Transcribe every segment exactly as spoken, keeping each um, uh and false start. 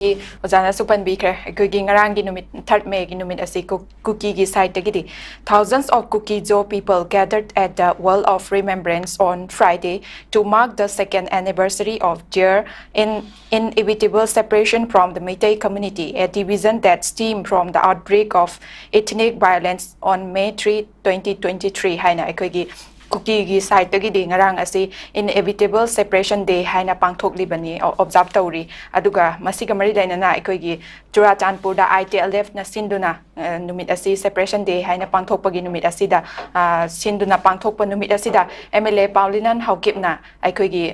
ꯑꯣꯖꯥꯅꯁꯨ ꯄꯟꯕꯤꯈ꯭ꯔꯦ, ꯑꯩꯈꯣꯏꯒꯤ ꯉꯔꯥꯡꯒꯤ ꯅꯨꯃꯤꯠ, third May ꯒꯤ ꯅꯨꯃꯤꯠ ꯑꯁꯤ ꯀꯨ-, ꯀꯨꯀꯤꯒꯤ side ꯇꯒꯤꯗꯤ, "Thousands of Kuki-Zo people gathered at the Wall of Remembrance on Friday to mark the second anniversary of their in-, inevitable separation from the Meitei community, a division that stemmed from the outbreak of ethnic violence on May three, twenty twenty-three" ꯍꯥꯏꯅ ꯑꯩꯈꯣꯏꯒꯤ ꯀꯨꯀꯤꯒꯤ side ꯇꯒꯤꯗꯤ ꯉꯔꯥꯡ ꯑꯁꯤ Inevitable Separation Day ꯍꯥꯏꯅ ꯄꯥꯡꯊꯣꯛꯂꯤꯕꯅꯤ, ꯑꯣ-, observe ꯇꯧꯔꯤ꯫ ꯑꯗꯨꯒ ꯃꯁꯤꯒ ꯃꯔꯤ ꯂꯩꯅꯅ ꯑꯩꯈꯣꯏꯒꯤ ꯆꯨꯔꯥꯆꯥꯟꯄꯨꯔꯗ I T L F ꯅ ꯁꯤꯟꯗꯨꯅ, ꯑ, ꯅꯨꯃꯤꯠ ꯑꯁꯤ Separation Day ꯍꯥꯏꯅ ꯄꯥꯡꯊꯣꯛꯄꯒꯤ ꯅꯨꯃꯤꯠ ꯑꯁꯤꯗ, ꯑ, ꯁꯤꯟꯗꯨꯅ ꯄꯥꯡꯊꯣꯛꯄ ꯅꯨꯃꯤꯠ ꯑꯁꯤꯗ M L A ꯄꯥꯎꯂꯤꯅꯟ ꯍꯥꯎꯀꯤꯞꯅ ꯑꯩꯈꯣꯏꯒꯤ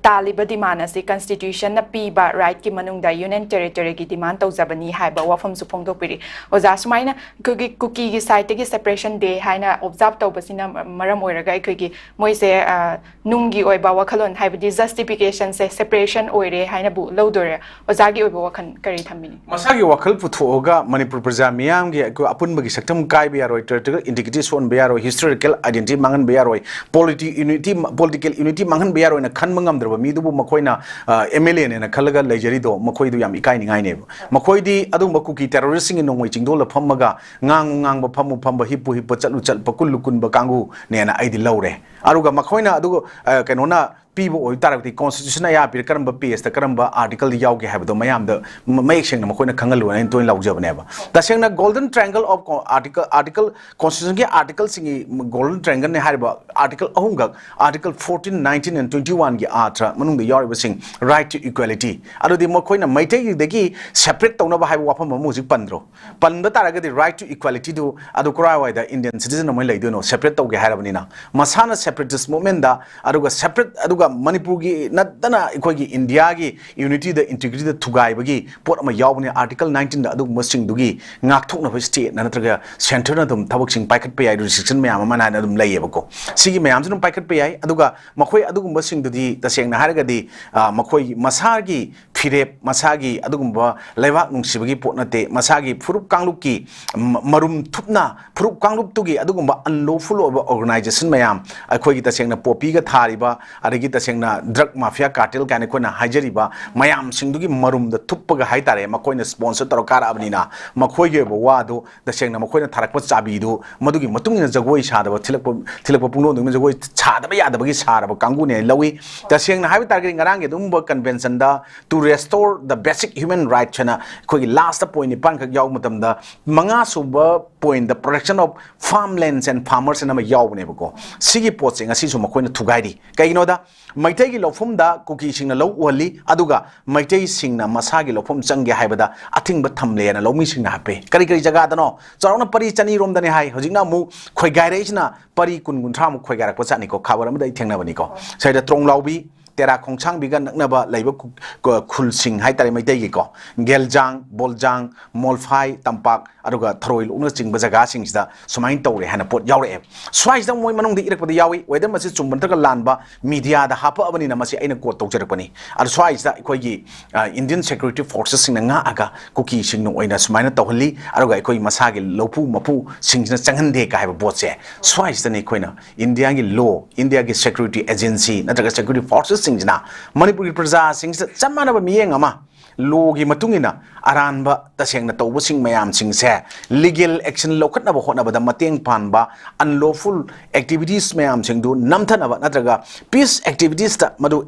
ꯇꯥꯜꯂꯤꯕ demand ꯑꯁꯤ constitution ꯅ ꯄꯤꯕ right ꯀꯤ ꯃꯅꯨꯡꯗ Union Territory ꯒꯤ demand ꯇꯧꯖꯕꯅꯤ ꯍꯥꯏꯕ ꯋꯥꯐꯝꯁꯨ ꯐꯣꯡꯗꯣꯛꯄꯤꯔꯤ꯫ ꯑꯣꯖꯥ, ꯁꯨꯃꯥꯏꯅ ꯑꯩꯈꯣꯏꯒꯤ ꯀꯨꯀꯤꯒꯤ side ꯇꯒꯤ Separation Day ꯍꯥꯏꯅ observe ꯇꯧꯕꯁꯤꯅ ꯃꯔꯝ ꯑꯣꯏꯔꯒ ꯑꯩꯈꯣꯏꯒꯤ ꯃꯣꯏꯁꯦ, ꯑ, ꯅꯨꯡꯒꯤ ꯑꯣꯏꯕ ꯋꯥꯈꯜꯂꯣꯟ, ꯍꯥꯏꯕꯗꯤ justification ꯁꯦ separation ꯑꯣꯏꯔꯦ ꯍꯥꯏꯅꯕꯨ ꯂꯧꯗꯣꯏꯔꯦ? ꯑꯣꯖꯥꯒꯤ ꯑꯣꯏꯕ ꯋꯥꯈꯜ ꯀꯔꯤ ꯊꯝꯕꯤꯅꯤ? ꯃꯁꯥꯒꯤ ꯋꯥꯈꯜ ꯄꯨꯊꯣꯛꯑꯒ ꯃꯅꯤꯄꯨꯔ ꯄ꯭ꯔꯖꯥ ꯃꯤꯌꯥꯝꯒꯤ ꯑꯩꯈꯣꯏ ꯑꯄꯨꯟꯕꯒꯤ ꯁꯛꯇꯝ ꯀꯥꯏꯕ ꯌꯥꯔꯣꯏ, territorial integrity ꯁꯣꯛꯍꯟꯕ ꯌꯥꯔꯣꯏ, historical identity ꯃꯥꯡꯍꯟꯕ ꯌꯥꯔꯣꯏ, politi-, unity, political unity ꯃꯥꯡꯍꯟꯕ ꯌꯥꯔꯣꯏꯅ ꯈꯟꯕ ꯉꯝꯗ꯭ꯔꯕ ꯃꯤꯗꯨꯕꯨ ꯃꯈꯣꯏꯅ, ꯑ, M L A ꯅꯦꯅ ꯈꯜꯂꯒ ꯂꯩꯖꯔꯤꯗꯣ, ꯃꯈꯣꯏꯗꯨ ꯌꯥꯝ ꯏꯀꯥꯏꯅꯤꯡꯉꯥꯏꯅꯦꯕ꯫ ꯃꯈꯣꯏꯗꯤ ꯑꯗꯨꯒꯨꯝꯕ ꯀꯨꯀꯤ terrorist ꯁꯤꯡꯒꯤ ꯅꯣꯡꯃꯩ ꯆꯤꯡꯗꯣꯜꯗ ꯐꯝꯃꯒ ꯉꯥꯡꯉꯨ ꯉꯥꯡꯕ, ꯐꯝꯃꯨ ꯐꯝꯕ, ꯍꯤꯞꯄꯨ ꯍꯤꯞꯄ, ꯆꯠꯂꯨ ꯆꯠꯄ, ꯀꯨꯜꯂꯨ ꯀꯨꯟꯕ ꯀꯥꯡꯕꯨꯅꯦꯅ ꯑꯩꯗꯤ ꯂꯧꯔꯦ꯫ ꯑꯗꯨꯒ ꯃꯈꯣꯏꯅ ꯑꯗꯨꯒ, ꯑ, ꯀꯩꯅꯣꯅ ꯄꯤꯕ ꯑꯣꯏꯇꯥꯔꯒꯗꯤ constitution ꯑꯌꯥ ꯄꯤꯔ ꯀꯔꯝꯕ page ꯇ ꯀꯔꯝꯕ article ꯗ ꯌꯥꯎꯒꯦ ꯍꯥꯏꯕꯗꯣ ꯃꯌꯥꯝꯗ ꯃ-, ꯃꯌꯦꯛ ꯁꯦꯡꯅ ꯃꯈꯣꯏꯅ ꯈꯪꯍꯜꯂꯨ ꯍꯥꯏꯅ ꯇꯣꯏꯅ ꯂꯧꯖꯕꯅꯦꯕ꯫ ꯇꯁꯦꯡꯅ Golden Triangle of Co-, article, article, constitution ꯒꯤ article ꯁꯤꯡꯒꯤ Golden Triangle ꯅꯦ ꯍꯥꯏꯔꯤꯕ article ꯑꯍꯨꯝꯈꯛ, article fourteen, nineteen and twenty one ꯒꯤ ꯑꯥꯔꯊ ꯃꯅꯨꯡꯗ ꯌꯥꯎꯔꯤꯕꯁꯤꯡ, right to equality, ꯑꯗꯨꯗꯤ ꯃꯈꯣꯏꯅ ꯃꯩꯇꯩꯗꯒꯤ separate ꯇꯧꯅꯕ ꯍꯥꯏꯕ ꯋꯥꯐꯝ ꯑꯃ ꯍꯧꯖꯤꯛ ꯄꯟꯗ꯭ꯔꯣ? ꯄꯟꯕ ꯇꯥꯔꯒꯗꯤ right to equality ꯗꯨ ꯑꯗꯨ ꯀꯔꯥꯏꯋꯥꯏꯗ Indian citizen ꯑꯃ ꯂꯩꯗꯣꯏꯅꯣ, separate ꯇꯧꯒꯦ ꯍꯥꯏꯔꯕꯅꯤꯅ? ꯃꯁꯥꯅ separatist movement ꯗ, ꯑꯗꯨꯒ separate, ꯑꯗꯨꯒ ꯃꯅꯤꯄꯨꯔꯒꯤ ꯅꯠꯇꯅ ꯑꯩꯈꯣꯏꯒꯤ ꯏꯟꯗꯤꯌꯥꯒꯤ unity ꯗ, integrity ꯗ ꯊꯨꯒꯥꯏꯕꯒꯤ ꯄꯣꯠ ꯑꯃ ꯌꯥꯎꯕꯅꯤ꯫ Article nineteen ꯗ ꯑꯗꯨꯒꯨꯝꯕꯁꯤꯡꯗꯨꯒꯤ ꯉꯥꯛꯊꯣꯛꯅꯕ state ꯅ ꯅꯠꯇ꯭ꯔꯒ centre ꯅ ꯑꯗꯨꯝ ꯊꯕꯛꯁꯤꯡ ꯄꯥꯏꯈꯠꯄ ꯌꯥꯏ, restriction ꯃꯌꯥꯝ ꯑꯃ ꯍꯥꯏꯅ ꯑꯗꯨꯝ ꯂꯩꯌꯦꯕꯀꯣ꯫ ꯁꯤꯒꯤ ꯃꯌꯥꯝꯁꯤ ꯑꯗꯨꯝ ꯄꯥꯏꯈꯠꯄ ꯌꯥꯏ꯫ ꯑꯗꯨꯒ ꯃꯈꯣꯏ ꯑꯗꯨꯒꯨꯝꯕꯁꯤꯡꯗꯨꯗꯤ ꯇꯁꯦꯡꯅ ꯍꯥꯏꯔꯒꯗꯤ, ꯑ, ꯃꯈꯣꯏ ꯃꯁꯥꯒꯤ ꯐꯤꯔꯦꯞ, ꯃꯁꯥꯒꯤ ꯑꯗꯨꯒꯨꯝꯕ ꯂꯩꯕꯥꯛ ꯅꯨꯡꯁꯤꯕꯒꯤ ꯄꯣꯠ ꯅꯠꯇꯦ, ꯃꯁꯥꯒꯤ ꯐꯨꯔꯨꯞ ꯀꯥꯡꯂꯨꯞꯀꯤ ꯃ-, ꯃꯔꯨꯝ ꯊꯨꯞꯅ ꯐꯨꯔꯨꯞ ꯀꯥꯡꯂꯨꯞꯇꯨꯒꯤ ꯑꯗꯨꯒꯨꯝꯕ unlawful ꯑꯣꯏꯕ organization ꯃꯌꯥꯝ ꯑꯩꯈꯣꯏꯒꯤ ꯇꯁꯦꯡꯅ poppy ꯒ ꯊꯥꯔꯤꯕ, ꯑꯗꯒꯤ ꯇꯁꯦꯡꯅ drug mafia cartel ꯀꯥꯏꯅ ꯑꯩꯈꯣꯏꯅ ꯍꯥꯏꯖꯔꯤꯕ ꯃꯌꯥꯝꯁꯤꯡꯗꯨꯒꯤ ꯃꯔꯨꯝꯗ ꯊꯨꯞꯄꯒ ꯍꯥꯏꯇꯥꯔꯦ, ꯃꯈꯣꯏꯅ sponsor ꯇꯧꯔ ꯀꯥꯔꯛꯑꯕꯅꯤꯅ ꯃꯈꯣꯏꯒꯤ ꯑꯣꯏꯕ ꯋꯥꯗꯨ ꯇꯁꯦꯡꯅ ꯃꯈꯣꯏꯅ ꯊꯥꯔꯛꯄ ꯆꯥꯕꯤꯗꯨ ꯃꯗꯨꯒꯤ ꯃꯇꯨꯡ ꯏꯟꯅ ꯖꯒꯣꯏ ꯁꯥꯗꯕ, ꯊꯤꯜꯂꯛꯄ, ꯊꯤꯜꯂꯛꯄ ꯄꯨꯡꯗꯣꯟꯗꯨꯒꯤ ꯖꯒꯣꯏ ꯁꯥꯗꯕ ꯌꯥꯗꯕꯒꯤ ꯁꯥꯔꯕ ꯀꯥꯡꯕꯨꯅꯦ ꯍꯥꯏꯅ ꯂꯧꯏ꯫ ꯇꯁꯦꯡꯅ ꯍꯥꯏꯕ ꯇꯥꯔꯒꯗꯤ ꯉꯔꯥꯡꯒꯤ ꯑꯗꯨꯒꯨꯝꯕ convention the to restore the basic human rights ꯍꯥꯏꯅ ꯑꯩꯈꯣꯏꯒꯤ last point ꯅꯤꯄꯥꯟꯈꯛ ꯌꯥꯎꯕ ꯃꯇꯝꯗ ꯃꯉꯥ ꯁꯨꯕ point the protection of farmlands and farmers ꯍꯥꯏꯅ ꯑꯃ ꯌꯥꯎꯕꯅꯦꯕꯀꯣ꯫ ꯁꯤꯒꯤ ꯄꯣꯠꯁꯦ ꯉꯁꯤꯁꯨ ꯃꯈꯣꯏꯅ ꯊꯨꯒꯥꯏꯔꯤ꯫ ꯀꯩꯒꯤꯅꯣꯗ ꯃꯩꯇꯩꯒꯤ ꯂꯧꯐꯝꯗ ꯀꯨꯀꯤꯁꯤꯡꯅ ꯂꯧ ꯎꯍꯜꯂꯤ, ꯑꯗꯨꯒ ꯃꯩꯇꯩꯁꯤꯡꯅ ꯃꯁꯥꯒꯤ ꯂꯧꯐꯝ ꯆꯪꯒꯦ ꯍꯥꯏꯕꯗ ꯑꯊꯤꯡꯕ ꯊꯝꯂꯦꯅ ꯂꯧꯃꯤꯁꯤꯡꯅ ꯍꯥꯞꯄꯤ꯫ ꯀꯔꯤ ꯀꯔꯤ ꯖꯒꯥꯗꯅꯣ? ꯆꯥꯎꯔꯥꯛꯅ ꯄꯔꯤ ꯆꯅꯤꯔꯣꯝꯗꯅꯦ ꯍꯥꯏ꯫ ꯍꯧꯖꯤꯛꯅ ꯑꯃꯨꯛ ꯈꯣꯏꯒꯥꯏꯔꯛꯏꯁꯤꯅ ꯄꯔꯤ ꯀꯨꯟ ꯀꯨꯟꯊ꯭ꯔꯥꯃꯨꯛ ꯈꯣꯏꯒꯥꯏꯔꯛꯄ ꯆꯠꯅꯤꯀꯣ꯫ ꯈꯕꯔ ꯑꯃꯗ ꯑꯩ ꯊꯦꯡꯅꯕꯅꯤꯀꯣ꯫ ꯁꯤꯗ ꯇ꯭ꯔꯣꯡꯂꯥꯎꯕꯤ, ꯇꯦꯔꯥ ꯈꯣꯡꯁꯥꯡꯕꯤꯒ ꯅꯛꯅꯕ ꯂꯩꯕ ꯈꯨ-, ꯈꯨ-, ꯈꯨꯜꯁꯤꯡ ꯍꯥꯏꯇꯥꯔꯦ ꯃꯩꯇꯩꯒꯤꯀꯣ, ꯒꯦꯜꯖꯥꯡ, ꯕꯣꯜꯖꯥꯡ, ꯃꯣꯜꯐꯥꯏ, ꯇꯝꯄꯥꯛ, ꯑꯗꯨꯒ ꯊꯔꯣꯏ ꯂꯣꯛꯅꯆꯤꯡꯕ ꯖꯒꯥꯁꯤꯡꯁꯤꯗ ꯁꯨꯃꯥꯏꯅ ꯇꯧꯔꯦ ꯍꯥꯏꯅ ꯄꯣꯠ ꯌꯥꯎꯔꯛꯑꯦ꯫ ꯁ꯭ꯋꯥꯏꯁꯤꯗ ꯃꯣꯏ ꯃꯅꯨꯡꯗ ꯏꯔꯛꯄꯗ ꯌꯥꯎꯏ꯫ Whether ꯃꯁꯤ ꯆꯨꯝꯕ ꯅꯠꯇ꯭ꯔꯒ ꯂꯥꯟꯕ media ꯗ ꯍꯥꯞꯄꯛꯑꯕꯅꯤꯅ ꯃꯁꯤ ꯑꯩꯅ quote ꯇꯧꯖꯔꯛꯄꯅꯤ꯫ ꯑꯗꯣ ꯁ꯭ꯋꯥꯏꯁꯤꯗ ꯑꯩꯈꯣꯏꯒꯤ, ꯑ, Indian security forces ꯁꯤꯡꯅ ꯉꯥꯛꯑꯒ ꯀꯨꯀꯤꯁꯤꯡꯅ ꯑꯣꯏꯅ ꯁꯨꯃꯥꯏꯅ ꯇꯧꯍꯜꯂꯤ, ꯑꯗꯨꯒ ꯑꯩꯈꯣꯏ ꯃꯁꯥꯒꯤ ꯂꯧꯄꯨ ꯃꯄꯨꯁꯤꯡꯁꯤꯅ ꯆꯪꯍꯟꯗꯦ ꯀꯥꯏ ꯍꯥꯏꯕ ꯄꯣꯠꯁꯦ꯫ ꯁ꯭ꯋꯥꯏꯁꯤꯗꯅꯤ ꯑꯩꯈꯣꯏꯅ India ꯒꯤ law, India ꯒꯤ security agency ꯅꯠꯇ꯭ꯔꯒ security forces ꯁꯤꯡꯁꯤꯅ ꯃꯅꯤꯄꯨꯔꯒꯤ ꯄ꯭ꯔꯖꯥꯁꯤꯡꯁꯤꯗ ꯆꯞ ꯃꯥꯟꯅꯕ ꯃꯤꯠꯌꯦꯡ ꯑꯃ, law ꯒꯤ ꯃꯇꯨꯡ ꯏꯟꯅ ꯑꯔꯥꯟꯕ ꯇꯁꯦꯡꯅ ꯇꯧꯕꯁꯤꯡ ꯃꯌꯥꯝꯁꯤꯡꯁꯦ legal action ꯂꯧꯈꯠꯅꯕ ꯍꯣꯠꯅꯕꯗ ꯃꯇꯦꯡ ꯄꯥꯡꯕ, unlawful activities ꯃꯌꯥꯝꯁꯤꯡꯗꯨ ꯅꯝꯊꯅꯕ ꯅꯠꯇ꯭ꯔꯒ peace activities ꯇ ꯃꯗꯨ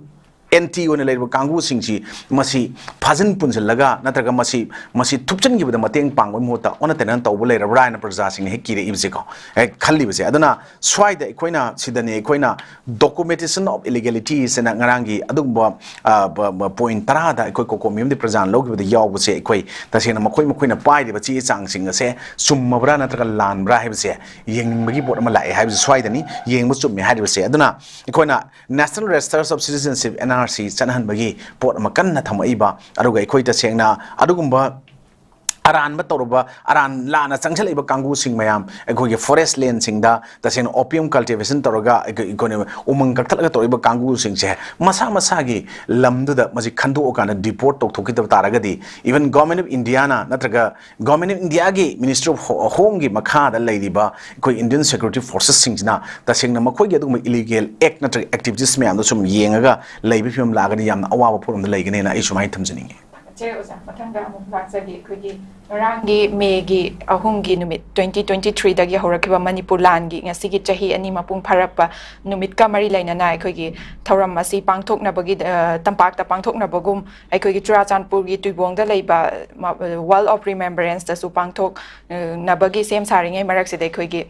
anti ꯑꯣꯏꯅ ꯂꯩꯔꯤꯕ ꯀꯥꯡꯕꯨꯁꯤꯡꯁꯤ ꯃꯁꯤ ꯐꯥꯖꯤꯟ ꯄꯨꯟꯁꯤꯜꯂꯒ ꯅꯠꯇ꯭ꯔꯒ ꯃꯁꯤ, ꯃꯁꯤ ꯊꯨꯞꯆꯤꯟꯈꯤꯕꯗ ꯃꯇꯦꯡ ꯄꯥꯡꯕꯒꯤ ꯃꯍꯨꯠꯇ ꯑꯣꯟꯅ ꯇꯩꯅꯅ ꯇꯧꯕ ꯂꯩꯔꯕ꯭ꯔꯥ ꯍꯥꯏꯅ ꯄ꯭ꯔꯖꯥꯁꯤꯡꯅ ꯍꯦꯛ ꯀꯤꯔꯛꯏꯕꯁꯦꯀꯣ, ꯍꯦꯛ ꯈꯜꯂꯤꯕꯁꯦ꯫ ꯑꯗꯨꯅ ꯁ꯭ꯋꯥꯏꯗ ꯑꯩꯈꯣꯏꯅ ꯁꯤꯗꯅꯤ ꯑꯩꯈꯣꯏꯅ documentation of illegalities ꯍꯥꯏꯅ ꯉꯔꯥꯡꯒꯤ ꯑꯗꯨꯒꯨꯝꯕ, ꯑ, ꯕ-, ꯕ-, point ꯇꯔꯥꯗ ꯑꯩꯈꯣꯏ ꯀꯣꯀꯣꯃꯤ ꯑꯃꯗꯤ ꯄ꯭ꯔꯖꯥꯅ ꯂꯧꯈꯤꯕꯗ ꯌꯥꯎꯕꯁꯦ ꯑꯩꯈꯣꯏ ꯇꯁꯦꯡꯅ ꯃꯈꯣꯏ ꯃꯈꯣꯏꯅ ꯄꯥꯏꯔꯤꯕ ꯆꯦ ꯆꯥꯡꯁꯤꯡ ꯑꯁꯦ ꯆꯨꯝꯃꯕ꯭ꯔꯥ ꯅꯠꯇ꯭ꯔꯒ ꯂꯥꯟꯕ꯭ꯔꯥ ꯍꯥꯏꯕꯁꯦ ꯌꯦꯡꯅꯤꯡꯕꯒꯤ ꯄꯣꯠ ꯑꯃ ꯂꯥꯛꯑꯦ ꯍꯥꯏꯕꯁꯦ ꯁ꯭ꯋꯥꯏꯗꯅꯤ꯫ ꯌꯦꯡꯕ ꯆꯨꯝꯃꯦ ꯍꯥꯏꯔꯤꯕꯁꯦ꯫ ꯑꯗꯨꯅ ꯑꯩꯈꯣꯏꯅ National Registers of Citizenship, N R C, ꯆꯠꯅꯍꯟꯕꯒꯤ ꯄꯣꯠ ꯑꯃ ꯀꯟꯅ ꯊꯝꯃꯛꯏꯕ, ꯑꯗꯨꯒ ꯑꯩꯈꯣꯏ ꯇꯁꯦꯡꯅ ꯑꯗꯨꯒꯨꯝꯕ ꯑꯔꯥꯟꯕ ꯇꯧꯔꯨꯕ, ꯑꯔꯥꯟ ꯂꯥꯟꯅ ꯆꯪꯁꯤꯜꯂꯛꯏꯕ ꯀꯥꯡꯕꯨꯁꯤꯡ ꯃꯌꯥꯝ, ꯑꯩꯈꯣꯏꯒꯤ ꯐꯣꯔꯦꯁ ꯂꯦꯟꯁꯤꯡꯗ ꯇꯁꯦꯡꯅ ꯑꯣꯄꯤꯌꯝ ꯀꯜꯇꯤꯚꯦꯁꯟ ꯇꯧꯔꯒ ꯑꯩꯈꯣꯏ, ꯑꯩꯈꯣꯏꯅ ꯎꯃꯪ ꯀꯛꯊꯠꯂꯒ ꯇꯧꯔꯤꯕ ꯀꯥꯡꯕꯨꯁꯤꯡꯁꯦ ꯃꯁꯥ ꯃꯁꯥꯒꯤ ꯂꯝꯗꯨꯗ ꯃꯁꯤ ꯈꯟꯗꯣꯛꯑꯀꯥꯟꯗ ꯗꯤꯄꯣꯔꯠ ꯇꯧꯊꯣꯛꯈꯤꯗꯕ ꯇꯥꯔꯒꯗꯤ, even Government of Indiaꯅ ꯅꯠꯇ꯭ꯔꯒ Government of Indiaꯒꯤ Ministry of Ho-, Homeꯒꯤ ꯃꯈꯥꯗ ꯂꯩꯔꯤꯕ ꯑꯩꯈꯣꯏ Indian security forcesꯁꯤꯡꯁꯤꯅ ꯇꯁꯦꯡꯅ ꯃꯈꯣꯏꯒꯤ ꯑꯗꯨꯒꯨꯝꯕ ꯏꯂꯤꯒꯦꯜ ꯑꯦꯛ ꯅꯠꯇ꯭ꯔꯒ ꯑꯦꯛꯇꯤꯚꯤꯇꯤꯁ ꯃꯌꯥꯝꯗꯣ ꯁꯨꯝ ꯌꯦꯡꯉꯒ ꯂꯩꯕ ꯐꯤꯕꯝ ꯂꯥꯛꯑꯒꯗꯤ ꯌꯥꯝꯅ ꯑꯋꯥꯕ ꯄꯣꯠ ꯑꯃꯗ ꯂꯩꯒꯅꯦꯅ ꯑꯩ ꯁꯨꯃꯥꯏꯅ ꯊꯝꯖꯅꯤꯡꯉꯤ꯫ ꯁꯦ ꯑꯣꯖꯥ, ꯃꯊꯪꯗ ꯑꯃꯨꯛ ꯂꯥꯛꯆꯒꯦ꯫ ꯑꯩꯈꯣꯏꯒꯤ ꯉꯔꯥꯡꯒꯤ ꯃꯦꯒꯤ ꯑꯍꯨꯝꯒꯤ ꯅꯨꯃꯤꯠ, twenty twenty threeꯗꯒꯤ ꯍꯧꯔꯛꯈꯤꯕ ꯃꯅꯤꯄꯨꯔ ꯂꯥꯟꯒꯤ ꯉꯁꯤꯒꯤ ꯆꯍꯤ ꯑꯅꯤ ꯃꯄꯨꯡ ꯐꯥꯔꯛꯄ ꯅꯨꯃꯤꯠꯀ ꯃꯔꯤ ꯂꯩꯅꯅ ꯑꯩꯈꯣꯏꯒꯤ ꯊꯧꯔꯝ ꯑꯁꯤ ꯄꯥꯡꯊꯣꯛꯅꯕꯒꯤ, ꯑ, ꯇꯝꯄꯥꯛꯇ ꯄꯥꯡꯊꯣꯛꯅꯕꯒꯨꯝ ꯑꯩꯈꯣꯏꯒꯤ ꯆꯨꯔꯥꯆꯥꯟꯄꯨꯔꯒꯤ ꯇꯨꯏꯕꯣꯡꯗ ꯂꯩꯕ ꯃ-, Wall of Remembrance ꯇꯁꯨ ꯄꯥꯡꯊꯣꯛꯅꯕꯒꯤ ꯁꯦꯝ ꯁꯥꯔꯤꯉꯩ ꯃꯔꯛꯁꯤꯗ ꯑꯩꯈꯣꯏꯒꯤ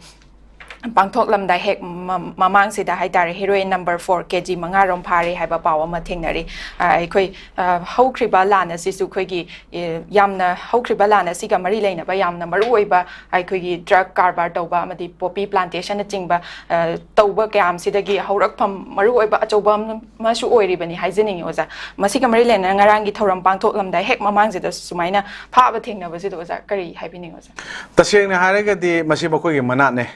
ꯄꯥꯡꯊꯣꯛꯂꯝꯗꯥꯏ ꯍꯦꯛ ꯃ-, ꯃꯃꯥꯡꯁꯤꯗ ꯍꯥꯏꯇꯥꯔꯦ, heroin number four K G ꯃꯉꯥꯔꯣꯝ ꯐꯥꯔꯦ ꯍꯥꯏꯕ ꯄꯥꯎ ꯑꯃ ꯊꯦꯡꯅꯔꯤ꯫ ꯑ, ꯑꯩꯈꯣꯏ, ꯑ, ꯍꯧꯈ꯭ꯔꯤꯕ ꯂꯥꯟ ꯑꯁꯤꯁꯨ ꯑꯩꯈꯣꯏꯒꯤ, ꯑꯦ, ꯌꯥꯝꯅ ꯍꯧꯈ꯭ꯔꯤꯕ ꯂꯥꯟ ꯑꯁꯤꯒ ꯃꯔꯤ ꯂꯩꯅꯕ ꯌꯥꯝꯅ ꯃꯔꯨ ꯑꯣꯏꯕ ꯑꯩꯈꯣꯏꯒꯤ ꯗ꯭ꯔꯒ ꯀꯔꯕꯥꯔ ꯇꯧꯕ ꯑꯃꯗꯤ ꯄꯣꯄꯤ ꯄ꯭ꯂꯥꯟꯇꯦꯁꯟꯅꯆꯤꯡꯕ, ꯑ, ꯇꯧꯕ ꯀꯌꯥꯝꯁꯤꯗꯒꯤ ꯍꯧꯔꯛꯐꯝ ꯃꯔꯨ ꯑꯣꯏꯕ ꯑꯆꯧꯕ ꯑꯃ ꯑꯃꯁꯨ ꯑꯣꯏꯔꯤꯕꯅꯤ ꯍꯥꯏꯖꯅꯤꯡꯉꯤ ꯑꯣꯖꯥ꯫ ꯃꯁꯤꯒ ꯃꯔꯤ ꯂꯩꯅꯅ ꯉꯔꯥꯡꯒꯤ ꯊꯧꯔꯝ ꯄꯥꯡꯊꯣꯛꯂꯝꯗꯥꯏ ꯍꯦꯛ ꯃꯃꯥꯡꯁꯤꯗ ꯁꯨꯃꯥꯏꯅ ꯐꯥꯕ ꯊꯦꯡꯅꯕꯁꯤꯗ ꯑꯣꯖꯥ ꯀꯔꯤ ꯍꯥꯏꯕꯤꯅꯤꯡꯉꯤ ꯑꯣꯖꯥ? ꯇꯁꯦꯡꯅ ꯍꯥꯏꯔꯒꯗꯤ ꯃꯁꯤ ꯃꯈꯣꯏꯒꯤ ꯃꯅꯥꯠꯅꯦ꯫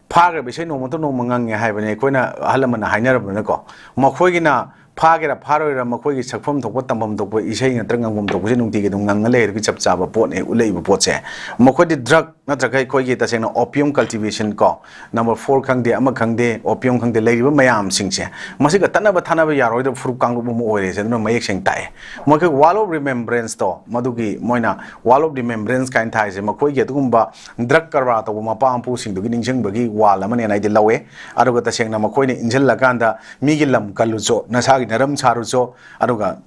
ꯐꯥꯈ꯭ꯔꯕ ꯏꯁꯩ ꯅꯣꯡꯃꯇ ꯅꯣꯡꯃ ꯉꯪꯉꯦ ꯍꯥꯏꯕꯅꯤ, ꯑꯩꯈꯣꯏꯅ ꯑꯍꯜ ꯂꯃꯟꯅ ꯍꯥꯏꯅꯔꯕꯅꯤꯅꯀꯣ꯫ ꯃꯈꯣꯏꯒꯤꯅ ꯐꯥꯒꯦꯔꯥ ꯐꯥꯔꯣꯏꯔꯥ, ꯃꯈꯣꯏꯒꯤ ꯁꯛꯐꯝ ꯊꯣꯛꯄ, ꯇꯝꯐꯝ ꯊꯣꯛꯄ ꯏꯁꯩ ꯅꯠꯇ꯭ꯔꯒ ꯉꯪꯐꯝ ꯊꯣꯛꯄꯁꯦ ꯅꯨꯡꯇꯤꯒꯤ ꯑꯗꯨꯝ ꯉꯪꯉ ꯂꯩ꯫ ꯑꯗꯨꯒꯤ ꯆꯞ ꯆꯥꯕ ꯄꯣꯠꯅꯦ ꯎꯠꯂꯛꯏꯕ ꯄꯣꯠꯁꯦ꯫ ꯃꯈꯣꯏꯗꯤ ꯗ꯭ꯔꯒ ꯅꯠꯇ꯭ꯔꯒ ꯑꯩꯈꯣꯏꯒꯤ ꯇꯁꯦꯡꯅ ꯑꯣꯄꯤꯌꯝ ꯀꯜꯇꯤꯚꯦꯁꯟ ꯀꯣ, ꯅꯝꯕꯔ ꯐꯣꯔ ꯈꯪꯗꯦ, ꯑꯃ ꯈꯪꯗꯦ, ꯑꯣꯄꯤꯌꯝ ꯈꯪꯗꯦ, ꯂꯩꯔꯤꯕ ꯃꯌꯥꯝꯁꯤꯡꯁꯦ ꯃꯁꯤꯒ ꯇꯠꯅꯕ ꯊꯥꯅꯕ ꯌꯥꯔꯣꯏꯗꯕ ꯐꯨꯔꯨꯞ ꯀꯥꯡꯂꯨꯞ ꯑꯃ ꯑꯣꯏꯔꯦꯁꯦ꯫ ꯑꯗꯨꯅ ꯃꯌꯦꯛ ꯁꯦꯡꯅ ꯇꯥꯛꯑꯦ꯫ ꯃꯈꯣꯏ Wall of Remembrance ꯇꯣ, ꯃꯗꯨꯒꯤ ꯃꯣꯏꯅ Wall of Remembrance ꯀꯥꯏꯅ ꯊꯥꯏꯁꯦ, ꯃꯈꯣꯏꯒꯤ ꯑꯗꯨꯒꯨꯝꯕ ꯗ꯭ꯔꯒ ꯀꯔꯕꯥꯔ ꯇꯧꯕ ꯃꯄꯥ ꯃꯄꯨꯁꯤꯡꯗꯨꯒꯤ ꯅꯤꯡꯁꯤꯡꯕꯒꯤ ꯋꯥꯜ ꯑꯃꯅꯦꯅ ꯑꯩꯗꯤ ꯂꯧꯋꯦ꯫ ꯑꯗꯨꯒ ꯇꯁꯦꯡꯅ ꯃꯈꯣꯏꯅ ꯏꯟꯁꯤꯜꯂꯀꯥꯟꯗ ꯃꯤꯒꯤ ꯂꯝ ꯀꯜꯂꯨꯆꯣ, ꯅꯁꯥꯒꯤ ꯅꯔꯝ ꯁꯥꯔꯨꯆꯣ, ꯑꯗꯨꯒ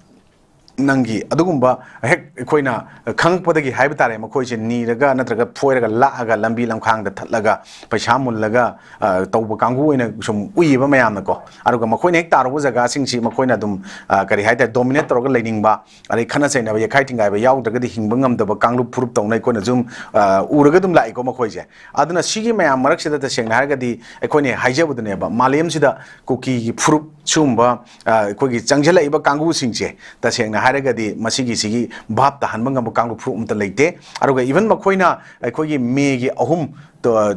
ꯅꯪꯒꯤ ꯑꯗꯨꯒꯨꯝꯕ ꯍꯦꯛ ꯑꯩꯈꯣꯏꯅ ꯈꯪꯉꯛꯄꯗꯒꯤ ꯍꯥꯏꯕ ꯇꯥꯔꯦ, ꯃꯈꯣꯏꯁꯦ ꯅꯤꯔꯒ ꯅꯠꯇ꯭ꯔꯒ ꯐꯣꯏꯔꯒ ꯂꯥꯛꯑꯒ ꯂꯝꯕꯤ ꯂꯝꯈꯥꯡꯗ ꯊꯠꯂꯒ ꯄꯩꯁꯥ ꯃꯨꯜꯂꯒ, ꯑ, ꯇꯧꯕ ꯀꯥꯡꯕꯨ ꯑꯣꯏꯅ ꯁꯨꯝ ꯎꯏꯌꯦꯕ ꯃꯌꯥꯝꯅꯀꯣ꯫ ꯑꯗꯨꯒ ꯃꯈꯣꯏꯅ ꯍꯦꯛ ꯇꯥꯔꯨꯕ ꯖꯒꯥꯁꯤꯡꯁꯤ ꯃꯈꯣꯏꯅ ꯑꯗꯨꯝ, ꯑ, ꯀꯔꯤ ꯍꯥꯏꯇꯥꯔꯦ, ꯗꯣꯃꯤꯅꯦꯠ ꯇꯧꯔꯒ ꯂꯩꯅꯤꯡꯕ, ꯑꯗꯩ ꯈꯠꯅ ꯆꯩꯅꯕ, ꯌꯦꯛꯈꯥꯏ ꯊꯤꯡꯒꯥꯏꯕ ꯌꯥꯎꯗ꯭ꯔꯒꯗꯤ ꯍꯤꯡꯕ ꯉꯝꯗꯕ ꯀꯥꯡꯂꯨꯞ ꯐꯨꯔꯨꯞ ꯇꯧꯅ ꯑꯩꯈꯣꯏꯅ ꯁꯨꯝ, ꯑ, ꯎꯔꯒ ꯑꯗꯨꯝ ꯂꯥꯛꯏꯀꯣ ꯃꯈꯣꯏꯁꯦ꯫ ꯑꯗꯨꯅ ꯁꯤꯒꯤ ꯃꯌꯥꯝ ꯃꯔꯛꯁꯤꯗ ꯇꯁꯦꯡꯅ ꯍꯥꯏꯔꯒꯗꯤ ꯑꯩꯈꯣꯏꯅ ꯍꯥꯏꯖꯕꯗꯨꯅꯦꯕ, ꯃꯥꯂꯦꯝꯁꯤꯗ ꯀꯨꯀꯤꯒꯤ ꯐꯨꯔꯨꯞ ꯁꯤꯒꯨꯝꯕ, ꯑ, ꯑꯩꯈꯣꯏꯒꯤ ꯆꯪꯁꯤꯜꯂꯛꯏꯕ ꯀꯥꯡꯕꯨꯁꯤꯡꯁꯦ ꯇꯁꯦꯡꯅ ꯍꯥꯏꯔꯒꯗꯤ ꯃꯁꯤꯒꯤꯁꯤꯒꯤ ꯚꯥꯞ ꯇꯥꯍꯟꯕ ꯉꯝꯕ ꯀꯥꯡꯂꯨꯞ ꯐꯨꯔꯨꯞ ꯑꯝꯇ ꯂꯩꯇꯦ꯫ ꯑꯗꯨꯒ even ꯃꯈꯣꯏꯅ ꯑꯩꯈꯣꯏꯒꯤ ꯃꯦꯒꯤ ꯑꯍꯨꯝ,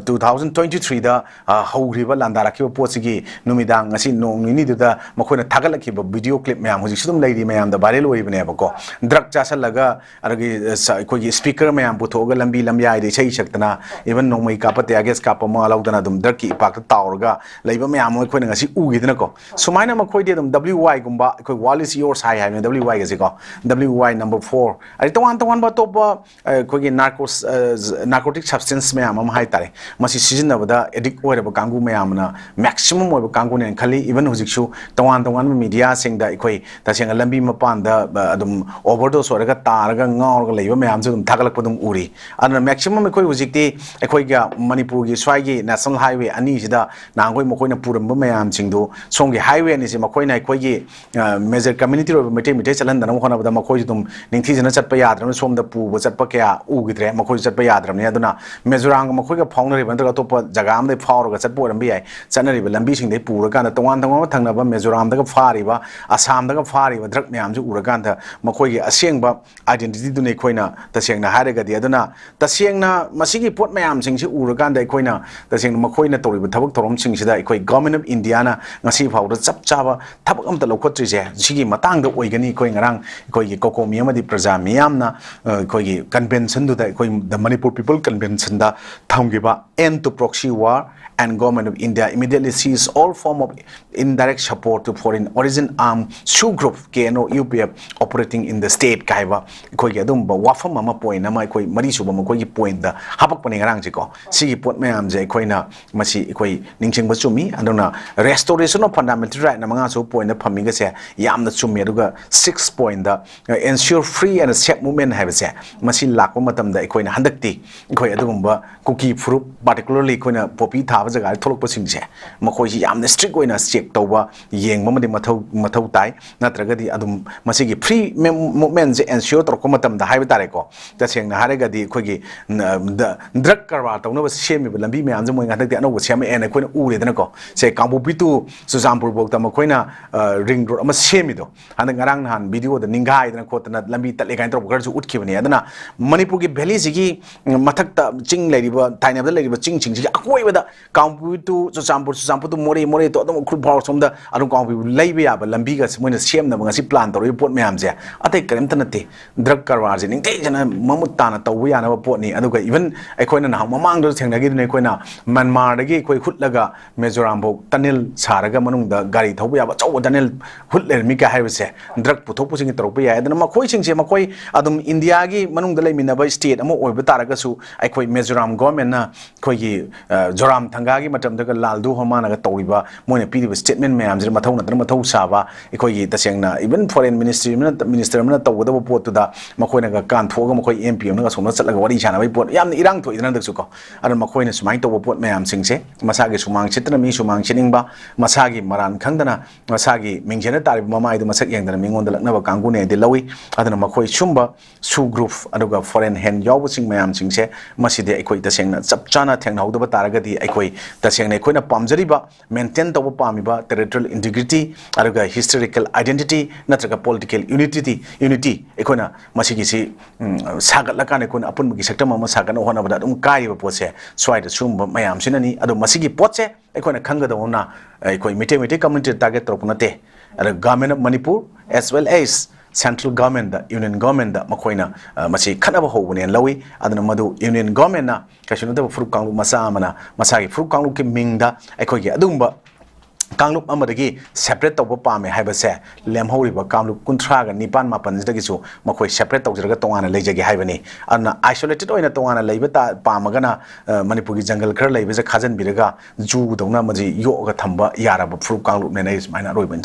ꯇꯨ ꯊꯥꯎꯖꯟ ꯇ꯭ꯋꯦꯟꯇꯤ ꯊ꯭ꯔꯤꯗ ꯍꯧꯈ꯭ꯔꯤꯕ ꯂꯥꯟꯗꯥꯔꯛꯈꯤꯕ ꯄꯣꯠꯁꯤꯒꯤ ꯅꯨꯃꯤꯗꯥꯡ, ꯉꯁꯤ ꯅꯣꯡ ꯅꯤꯅꯤꯗꯨꯗ ꯃꯈꯣꯏꯅ ꯊꯥꯒꯠꯂꯛꯈꯤꯕ ꯚꯤꯗꯤꯑꯣ ꯀ꯭ꯂꯤꯞ ꯃꯌꯥꯝ ꯍꯧꯖꯤꯛꯁꯨ ꯑꯗꯨꯝ ꯂꯩꯔꯤ, ꯃꯌꯥꯝꯗ ꯚꯥꯏꯔꯦꯜ ꯑꯣꯏꯔꯤꯕꯅꯦꯕꯀꯣ꯫ ꯗ꯭ꯔꯒ ꯆꯥꯁꯜꯂꯒ, ꯑꯗꯒꯤ ꯑ, ꯁ-, ꯑꯩꯈꯣꯏꯒꯤ ꯁ꯭ꯄꯤꯀꯔ ꯃꯌꯥꯝ ꯄꯨꯊꯣꯛꯑꯒ ꯂꯝꯕꯤ ꯂꯝꯌꯥꯏꯗ ꯏꯁꯩ ꯁꯛꯇꯅ, even ꯅꯣꯡꯃꯩ ꯀꯥꯞꯄ, tear gas ꯀꯥꯞꯄ, ꯃꯋꯥ ꯂꯧꯗꯅ ꯑꯗꯨꯝ ꯗ꯭ꯔꯒꯀꯤ ꯏꯄꯥꯛꯇ ꯇꯥꯎꯔꯒ ꯂꯩꯕ ꯃꯌꯥꯝ ꯑꯃ ꯑꯩꯈꯣꯏꯅ ꯉꯁꯤ ꯎꯈꯤꯗꯅꯀꯣ꯫ ꯁꯨꯃꯥꯏꯅ ꯃꯈꯣꯏꯗꯤ ꯑꯗꯨꯝ W Y ꯒꯨꯝꯕ, ꯑꯩꯈꯣꯏ "World is yours" ꯍꯥꯏ ꯍꯥꯏꯕꯅꯤ W Y ꯒꯁꯦꯀꯣ꯫ W Y number four, ꯑꯗꯩ ꯇꯣꯉꯥꯟ ꯇꯣꯉꯥꯟꯕ ꯑꯇꯣꯞꯄ, ꯑ, ꯑꯩꯈꯣꯏꯒꯤ narcos-, ꯑ, narcotic substance ꯃꯌꯥꯝ ꯑꯃ ꯍꯥꯏ ꯇꯥꯔꯦ, ꯃꯁꯤ ꯁꯤꯖꯤꯟꯅꯕꯗ ꯑꯦꯗꯤꯛ ꯑꯣꯏꯔꯕ ꯀꯥꯡꯕꯨ ꯃꯌꯥꯝꯅ, maximum ꯑꯣꯏꯕ ꯀꯥꯡꯕꯨꯅꯦꯅ ꯈꯜꯂꯤ꯫ Even ꯍꯧꯖꯤꯛꯁꯨ ꯇꯣꯉꯥꯟ ꯇꯣꯉꯥꯟꯕ ꯃꯤꯗꯤꯌꯥꯁꯤꯡꯗ ꯑꯩꯈꯣꯏ ꯇꯁꯦꯡꯅ ꯂꯝꯕꯤ ꯃꯄꯥꯟꯗ, ꯑ, ꯑꯗꯨꯝ overdose ꯑꯣꯏꯔꯒ ꯇꯥꯔꯒ ꯉꯥꯎꯔꯒ ꯂꯩꯕ ꯃꯌꯥꯝꯁꯨ ꯑꯗꯨꯝ ꯊꯥꯒꯠꯂꯛꯄ ꯑꯗꯨꯝ ꯎꯔꯤ꯫ ꯑꯗꯨꯅ maximum ꯑꯩꯈꯣꯏ ꯍꯧꯖꯤꯛꯇꯤ ꯑꯩꯈꯣꯏꯒ ꯃꯅꯤꯄꯨꯔꯒꯤ ꯁ꯭ꯋꯥꯏꯒꯤ national highway ꯑꯅꯤꯁꯤꯗ ꯅꯍꯥꯟꯈꯣꯏ ꯃꯈꯣꯏꯅ ꯄꯨꯔꯝꯕ ꯃꯌꯥꯝꯁꯤꯡꯗꯨ, ꯁꯣꯝꯒꯤ highway ꯑꯅꯤꯁꯤ ꯃꯈꯣꯏꯅ ꯑꯩꯈꯣꯏꯒꯤ, ꯑ, major community ꯑꯣꯏꯕ ꯃꯩꯇꯩ, ꯃꯩꯇꯩ ꯆꯠꯍꯟꯗꯅꯕ ꯍꯣꯠꯅꯕꯗ ꯃꯈꯣꯏꯁꯨ ꯑꯗꯨꯝ ꯅꯤꯡꯊꯤꯖꯅ ꯆꯠꯄ ꯌꯥꯗ꯭ꯔꯕꯅꯤꯅ ꯁꯣꯝꯗ ꯄꯨꯕ ꯆꯠꯄ ꯀꯌꯥ ꯎꯈꯤꯗ꯭ꯔꯦ꯫ ꯃꯈꯣꯏꯁꯨ ꯆꯠꯄ ꯌꯥꯗ꯭ꯔꯕꯅꯤ꯫ ꯑꯗꯨꯅ ꯃꯤꯖꯣꯔꯥꯝꯒ ꯃꯈꯣꯏꯒ ꯐꯥꯎꯅꯔꯤꯕ ꯅꯠꯇ꯭ꯔꯒ ꯑꯇꯣꯞꯄ ꯖꯒꯥ ꯑꯃꯗꯒꯤ ꯐꯥꯎꯔꯒ ꯆꯠꯄ ꯑꯣꯏꯔꯝꯕ ꯌꯥꯏ꯫ ꯆꯠꯅꯔꯤꯕ ꯂꯝꯕꯤꯁꯤꯡꯗꯒꯤ ꯄꯨꯔꯀꯥꯟꯗ ꯇꯣꯉꯥꯟ ꯇꯣꯉꯥꯟꯕ ꯊꯪꯅꯕ ꯃꯤꯖꯣꯔꯥꯝꯗꯒ ꯐꯥꯔꯤꯕ, ꯑꯁꯥꯝꯗꯒ ꯐꯥꯔꯤꯕ ꯗ꯭ꯔꯒ ꯃꯌꯥꯝꯁꯤ ꯎꯔꯀꯥꯟꯗ ꯃꯈꯣꯏꯒꯤ ꯑꯁꯦꯡꯕ identityꯗꯨꯅ ꯑꯩꯈꯣꯏꯅ ꯇꯁꯦꯡꯅ ꯍꯥꯏꯔꯒꯗꯤ, ꯑꯗꯨꯅ ꯇꯁꯦꯡꯅ ꯃꯁꯤꯒꯤ ꯄꯣꯠ ꯃꯌꯥꯝꯁꯤꯡꯁꯤ ꯎꯔꯀꯥꯟꯗ ꯑꯩꯈꯣꯏꯅ ꯇꯁꯦꯡꯅ ꯃꯈꯣꯏꯅ ꯇꯧꯔꯤꯕ ꯊꯕꯛ ꯊꯧꯔꯝꯁꯤꯡꯁꯤꯗ ꯑꯩꯈꯣꯏ Government of Indiaꯅ ꯉꯁꯤ ꯐꯥꯎꯕꯗ ꯆꯞ ꯆꯥꯕ ꯊꯕꯛ ꯑꯝꯇ ꯂꯧꯈꯠꯇ꯭ꯔꯤꯁꯦ ꯁꯤꯒꯤ ꯃꯇꯥꯡꯗ ꯑꯣꯏꯒꯅꯤ꯫ ꯑꯩꯈꯣꯏ ꯉꯔꯥꯡ ꯑꯩꯈꯣꯏꯒꯤ COCOMI ꯑꯃꯗꯤ ꯄ꯭ꯔꯖꯥ ꯃꯤꯌꯥꯝꯅ, ꯑ, ꯑꯩꯈꯣꯏꯒꯤ conventionꯗꯨꯗ, ꯑꯩꯈꯣꯏ The Manipur People Conventionꯗ ꯊꯝꯈꯤꯕ "End to Proxy War and Government of India immediately cease all form of indirect support to foreign origin armed SoO group, K N O U P F, operating in the state" ꯀꯥꯏꯕ ꯑꯩꯈꯣꯏꯒꯤ ꯑꯗꯨꯝꯕ ꯋꯥꯐꯝ ꯑꯃ, point ꯑꯃ, ꯑꯩꯈꯣꯏ ꯃꯔꯤꯁꯨꯕ ꯃꯈꯣꯏꯒꯤ pointꯗ ꯍꯥꯄꯛꯄꯅꯦ ꯉꯔꯥꯡꯁꯦꯀꯣ꯫ ꯁꯤꯒꯤ ꯄꯣꯠ ꯃꯌꯥꯝꯁꯦ ꯑꯩꯈꯣꯏꯅ ꯃꯁꯤ ꯑꯩꯈꯣꯏ ꯅꯤꯡꯁꯤꯡꯕ ꯆꯨꯝꯃꯤ꯫ ꯑꯗꯨꯅ restoration of fundamental rightꯅ ꯃꯉꯥꯁꯨꯕ pointꯗ ꯐꯝꯃꯤꯒꯁꯦ ꯌꯥꯝꯅ ꯆꯨꯝꯃꯤ꯫ ꯑꯗꯨꯒ six pointꯗ, uh, "Ensure free and safe movement" ꯍꯥꯏꯕꯁꯦ, ꯃꯁꯤ ꯂꯥꯛꯄ ꯃꯇꯝꯗ ꯑꯩꯈꯣꯏꯅ ꯍꯟꯗꯛꯇꯤ ꯑꯩꯈꯣꯏ ꯑꯗꯨꯒꯨꯝꯕ ꯀꯨꯀꯤ ꯐꯨꯔꯨꯞ, particularly ꯑꯩꯈꯣꯏꯅ poppy ꯊꯥꯕ ꯖꯒꯥꯗ ꯊꯣꯛꯂꯛꯄꯁꯤꯡꯁꯦ, ꯃꯈꯣꯏꯁꯤ ꯌꯥꯝꯅ strict ꯑꯣꯏꯅ check ꯇꯧꯕ, ꯌꯦꯡꯕ ꯑꯃꯗꯤ ꯃꯊꯧ, ꯃꯊꯧ ꯇꯥꯏ꯫ ꯅꯠꯇ꯭ꯔꯒꯗꯤ ꯑꯗꯨꯝ ꯃꯁꯤꯒꯤ free mem-, movementꯁꯦ ensure ꯇꯧꯔꯛꯄ ꯃꯇꯝꯗ ꯍꯥꯏꯕ ꯇꯥꯔꯦꯀꯣ, ꯇꯁꯦꯡꯅ ꯍꯥꯏꯔꯒꯗꯤ ꯑꯩꯈꯣꯏꯒꯤ ꯅ-, ꯗ-, ꯗ꯭ꯔꯒ ꯀꯔꯕꯥꯔ ꯇꯧꯅꯕ ꯁꯦꯝꯃꯤꯕ ꯂꯝꯕꯤ ꯃꯌꯥꯝꯁꯦ ꯃꯣꯏ ꯍꯟꯗꯛꯇꯤ ꯑꯅꯧꯕ ꯁꯦꯝꯃꯛꯑꯦꯅ ꯑꯩꯈꯣꯏꯅ ꯎꯔꯦꯗꯅꯀꯣ꯫ ꯁꯦ, ꯀꯥꯡꯄꯣꯛꯄꯤ to ꯆꯨꯔꯆꯥꯟꯄꯨꯔ ꯐꯥꯎꯗ ꯃꯈꯣꯏꯅ, ꯑ, ring road ꯑꯃ ꯁꯦꯝꯃꯤꯗꯣ, ꯍꯟꯗꯛ ꯉꯔꯥꯡ ꯅꯍꯥꯟ video ꯅꯤꯡꯒꯥꯏꯗꯅ ꯈꯣꯠꯇꯅ ꯂꯝꯕꯤ ꯇꯠꯂꯦ ꯀꯥꯏꯅ ꯇꯧꯔꯛꯄ ꯈꯔꯁꯨ ꯎꯠꯈꯤꯕꯅꯤ꯫ ꯑꯗꯨꯅ ꯃꯅꯤꯄꯨꯔꯒꯤ ꯚꯦꯂꯤꯁꯤꯒꯤ ꯃꯊꯛꯇ ꯆꯤꯡ ꯂꯩꯔꯤꯕ, ꯇꯥꯏꯅꯕꯗ ꯂꯩꯔꯤꯕ ꯆꯤꯡꯁꯤꯡꯁꯤꯒꯤ ꯑꯀꯣꯏꯕꯗ ꯀꯥꯡꯄꯣꯛꯄꯤ to ꯆꯨꯔꯆꯥꯟꯄꯨꯔ, ꯆꯨꯔꯆꯥꯟꯄꯨꯔ to ꯃꯣꯔꯦ, ꯃꯣꯔꯦ to ꯑꯗꯨꯝ ꯎꯈ꯭ꯔꯨꯜ ꯐꯥꯎꯔ ꯁꯣꯝꯗ ꯑꯗꯨꯝ ꯀꯥꯡꯄꯣꯛꯄꯤ ꯂꯩꯕ ꯌꯥꯕ ꯂꯝꯕꯤꯒꯁꯦ ꯃꯣꯏꯅ ꯁꯦꯝꯅꯕ ꯉꯁꯤ ꯄ꯭ꯂꯥꯟ ꯇꯧꯔꯤꯕ ꯄꯣꯠ ꯃꯌꯥꯝꯁꯦ ꯑꯇꯩ ꯀꯔꯤꯝꯇ ꯅꯠꯇꯦ꯫ ꯗ꯭ꯔꯒ ꯀꯔꯕꯥꯔꯁꯦ ꯅꯤꯡꯊꯤꯖꯅ ꯃꯃꯨꯠ ꯇꯥꯅ ꯇꯧꯕ ꯌꯥꯅꯕ ꯄꯣꯠꯅꯤ꯫ ꯑꯗꯨꯒ ꯏꯚꯟ ꯑꯩꯈꯣꯏꯅ ꯅꯍꯥꯟ ꯃꯃꯥꯡꯗꯁꯨ ꯊꯦꯡꯅꯈꯤꯗꯨꯅ, ꯑꯩꯈꯣꯏꯅ ꯃ꯭ꯌꯥꯟꯃꯥꯔꯗꯒꯤ ꯑꯩꯈꯣꯏ ꯍꯨꯠꯂꯒ ꯃꯤꯖꯣꯔꯥꯝꯐꯥꯎ ꯇꯅꯦꯜ ꯁꯥꯔꯒ ꯃꯅꯨꯡꯗ ꯒꯥꯔꯤ ꯊꯧꯕ ꯌꯥꯕ ꯑꯆꯧꯕ ꯇꯅꯦꯜ ꯍꯨꯠ ꯂꯩꯔꯝꯃꯤ ꯀꯥꯏ ꯍꯥꯏꯕꯁꯦ ꯗ꯭ꯔꯒ ꯄꯨꯊꯣꯛ ꯄꯨꯁꯤꯟꯒꯤ ꯇꯧꯔꯛꯄ ꯌꯥꯏ꯫ ꯑꯗꯨꯅ ꯃꯈꯣꯏꯁꯤꯡꯁꯦ, ꯃꯈꯣꯏ ꯑꯗꯨꯝ ꯏꯟꯗꯤꯌꯥꯒꯤ ꯃꯅꯨꯡꯗ ꯂꯩꯃꯤꯟꯅꯕ ꯁ꯭ꯇꯦꯠ ꯑꯃ ꯑꯣꯏꯕ ꯇꯥꯔꯒꯁꯨ, ꯑꯩꯈꯣꯏ ꯃꯤꯖꯣꯔꯥꯝ ꯒꯣꯔꯃꯦꯟꯅ ꯑꯩꯈꯣꯏꯒꯤ, ꯑ, ꯖꯣꯔꯥꯝ ꯊꯪꯒꯥꯒꯤ ꯃꯇꯝꯗꯒ ꯂꯥꯜꯗꯨ ꯍꯣꯃꯥꯅꯒ ꯇꯧꯔꯤꯕ, ꯃꯣꯏꯅ ꯄꯤꯔꯤꯕ ꯁ꯭ꯇꯦꯠꯃꯦꯟ ꯃꯌꯥꯝꯁꯤꯗ ꯃꯊꯧ ꯅꯠꯇꯅ ꯃꯊꯧ ꯁꯥꯕ, ꯑꯩꯈꯣꯏꯒꯤ ꯇꯁꯦꯡꯅ ꯏꯚꯟ ꯐꯣꯔꯦꯟ ꯃꯤꯅꯤꯁꯇ꯭ꯔꯤ ꯑꯃꯅ, ꯃꯤꯅꯤꯁꯇꯔ ꯑꯃꯅ ꯇꯧꯒꯗꯕ ꯄꯣꯠꯇꯨꯗ ꯃꯈꯣꯏꯅꯒ ꯀꯥꯟꯊꯣꯛꯑꯒ ꯃꯈꯣꯏ ꯑꯦꯝ ꯄꯤ ꯑꯃꯅꯒ ꯑꯁꯣꯝꯗ ꯆꯠꯂꯒ ꯋꯥꯔꯤ ꯁꯥꯟꯅꯕꯒꯤ ꯄꯣꯠ ꯌꯥꯝꯅ ꯏꯔꯥꯡ ꯊꯣꯛꯏꯗꯅ ꯍꯟꯗꯛꯁꯨꯀꯣ꯫ ꯑꯗꯨꯅ ꯃꯈꯣꯏꯅ ꯁꯨꯃꯥꯏꯅ ꯇꯧꯕ ꯄꯣꯠ ꯃꯌꯥꯝꯁꯤꯡꯁꯦ, ꯃꯁꯥꯒꯤ ꯁꯨꯃꯥꯡ ꯁꯤꯠꯇꯅ ꯃꯤ ꯁꯨꯃꯥꯡ ꯁꯤꯠꯅꯤꯡꯕ, ꯃꯁꯥꯒꯤ ꯃꯔꯥꯟ ꯈꯪꯗꯅ ꯃꯁꯥꯒꯤ ꯃꯤꯡꯁꯦꯜꯗ ꯇꯥꯔꯤꯕ ꯃꯃꯥꯏꯗꯨ ꯃꯁꯛ ꯌꯦꯡꯗꯅ ꯃꯤꯉꯣꯟꯗ ꯂꯛꯅꯕ ꯀꯥꯡꯕꯨꯅꯦ ꯍꯥꯏꯗꯤ ꯂꯧꯏ꯫ ꯑꯗꯨꯅ ꯃꯈꯣꯏ ꯁꯨꯝꯕ ꯁꯨ ꯒ꯭ꯔꯨꯞ ꯑꯗꯨꯒ ꯐꯣꯔꯦꯟ ꯍꯦꯟ ꯌꯥꯎꯕꯁꯤꯡ ꯃꯌꯥꯝꯁꯤꯡꯁꯦ, ꯃꯁꯤꯗꯤ ꯑꯩꯈꯣꯏ ꯇꯁꯦꯡꯅ ꯆꯞ ꯆꯥꯅ ꯊꯦꯡꯅꯍꯧꯗꯕ ꯇꯥꯔꯒꯗꯤ, ꯑꯩꯈꯣꯏ ꯇꯁꯦꯡꯅ ꯑꯩꯈꯣꯏꯅ ꯄꯥꯝꯖꯔꯤꯕ, ꯃꯦꯟꯇꯦꯟ ꯇꯧꯕ ꯄꯥꯝꯃꯤꯕ ꯇꯦꯔꯤꯇꯣꯔꯤꯌꯦꯜ ꯏꯟꯇꯤꯒ꯭ꯔꯤꯇꯤ ꯑꯗꯨꯒ ꯍꯤꯁꯇꯣꯔꯤꯀꯦꯜ ꯑꯥꯏꯗꯦꯟꯇꯤꯇꯤ ꯅꯠꯇ꯭ꯔꯒ ꯄꯣꯂꯤꯇꯤꯀꯦꯜ ꯌꯨꯅꯤꯇꯤꯇꯤ, ꯌꯨꯅꯤꯇꯤ ꯑꯩꯈꯣꯏꯅ ꯃꯁꯤꯒꯤꯁꯤ, ꯎꯝ, ꯁꯥꯒꯠꯂꯀꯥꯟꯗ ꯑꯩꯈꯣꯏꯅ ꯑꯄꯨꯟꯕꯒꯤ ꯁꯛꯇꯝ ꯑꯃ ꯁꯥꯒꯠꯅꯕ ꯍꯣꯠꯅꯕꯗ ꯑꯗꯨꯝ ꯀꯥꯏꯔꯤꯕ ꯄꯣꯠꯁꯦ ꯁ꯭ꯋꯥꯏꯗ ꯁꯤꯒꯨꯝꯕ ꯃꯌꯥꯝꯁꯤꯅꯅꯤ꯫ ꯑꯗꯣ ꯃꯁꯤꯒꯤ ꯄꯣꯠꯁꯦ ꯑꯩꯈꯣꯏꯅ ꯈꯪꯒꯗꯕ ꯑꯃꯅ, ꯑꯩꯈꯣꯏ ꯃꯤꯇꯩ, ꯃꯩꯇꯩ ꯀꯝꯃ꯭ꯌꯨꯅꯤꯇꯤꯗ ꯇꯥꯔꯒꯦꯠ ꯇꯧꯔꯛꯄ ꯅꯠꯇꯦ꯫ ꯑꯗ Government of Manipur as well as central government, union government ꯃꯈꯣꯏꯅ, ꯑ, ꯃꯁꯤ ꯈꯠꯅꯕ ꯍꯧꯕꯅꯦꯅ ꯂꯧꯏ꯫ ꯑꯗꯨꯅ ꯃꯗꯨ ꯌꯨꯅꯤꯌꯟ ꯒꯣꯔꯃꯦꯟꯅ ꯀꯩꯁꯨ ꯅꯠꯇꯕ ꯐꯨꯔꯨꯞ ꯀꯥꯡꯂꯨꯞ ꯃꯆꯥ ꯑꯃꯅ ꯃꯁꯥꯒꯤ ꯐꯨꯔꯨꯞ ꯀꯥꯡꯂꯨꯞꯀꯤ ꯃꯤꯡꯗ ꯑꯩꯈꯣꯏꯒꯤ ꯑꯗꯨꯒꯨꯝꯕ ꯀꯥꯡꯂꯨꯞ ꯑꯃꯗꯒꯤ ꯁꯦꯄꯔꯦꯠ ꯇꯧꯕ ꯄꯥꯝꯃꯦ ꯍꯥꯏꯕꯁꯦ, ꯂꯦꯝꯍꯧꯔꯤꯕ ꯀꯥꯡꯂꯨꯞ ꯀꯨꯟꯊ꯭ꯔꯥꯒ ꯅꯤꯄꯥꯟ ꯃꯥꯄꯟꯁꯤꯗꯒꯤꯁꯨ ꯃꯈꯣꯏ ꯁꯦꯄꯔꯦꯠ ꯇꯧꯖꯔꯒ ꯇꯣꯉꯥꯟꯅ ꯂꯩꯖꯒꯦ ꯍꯥꯏꯕꯅꯤ꯫ ꯑꯗꯨꯅ ꯑꯥꯏꯁꯣꯂꯦꯇꯦꯠ ꯑꯣꯏꯅ ꯇꯣꯉꯥꯟꯅ ꯂꯩꯕ ꯇꯥ-, ꯄꯥꯝꯃꯒꯅ, ꯑ, ꯃꯅꯤꯄꯨꯔꯒꯤ ꯖꯪꯒꯜ ꯈꯔ ꯂꯩꯕꯁꯦ ꯈꯥꯖꯤꯟꯕꯤꯔꯒ ꯖꯨꯗꯧꯅ ꯃꯁꯤ ꯌꯣꯛꯑꯒ ꯊꯝꯕ ꯌꯥꯔꯕ ꯐꯨꯔꯨꯞ ꯀꯥꯡꯂꯨꯞꯅꯦꯅ ꯑꯩ ꯁꯨꯃꯥꯏꯅ ꯑꯔꯣꯏꯕ ꯑꯣꯏꯅ